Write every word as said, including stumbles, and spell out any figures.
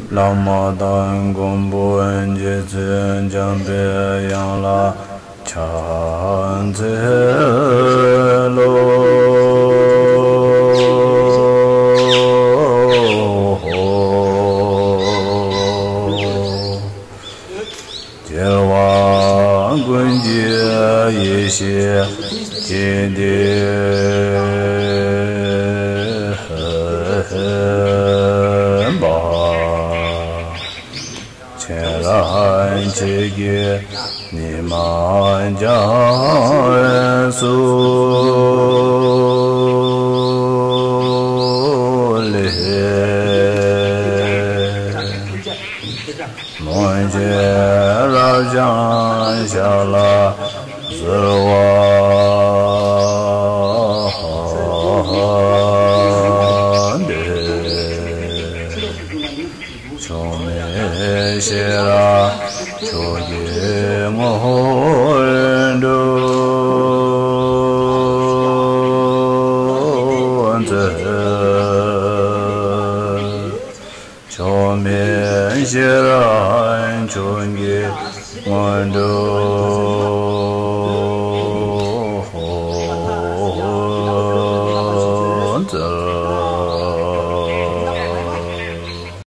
བླ་མ་དང་མགོན་པོ་རྗེ་བཙུན་འཇམ་པའི་དབྱངས་ལ་ཕྱག་འཚལ་ལོ། རྒྱལ་བ་ཀུན་གྱི་ཡེ་ཤེས་ཀྱི་བདེན་པ། ཁྱེད་རང་ཆོས་ཀྱི་ཉི་མ་རྒྱ་མཚོ་ལས། མོན་གྱི་རབ་འབྱམས་ཞལ་ལ་གཟིགས་པ་འདི། ཆོས་མེད་ཤེས་རབ་མཆོག་གི་དངོས་གྲུབ་མཛོད། ཆོས་མེད་ཤེས་རབ་མཆོག་གི་དངོས་གྲུབ་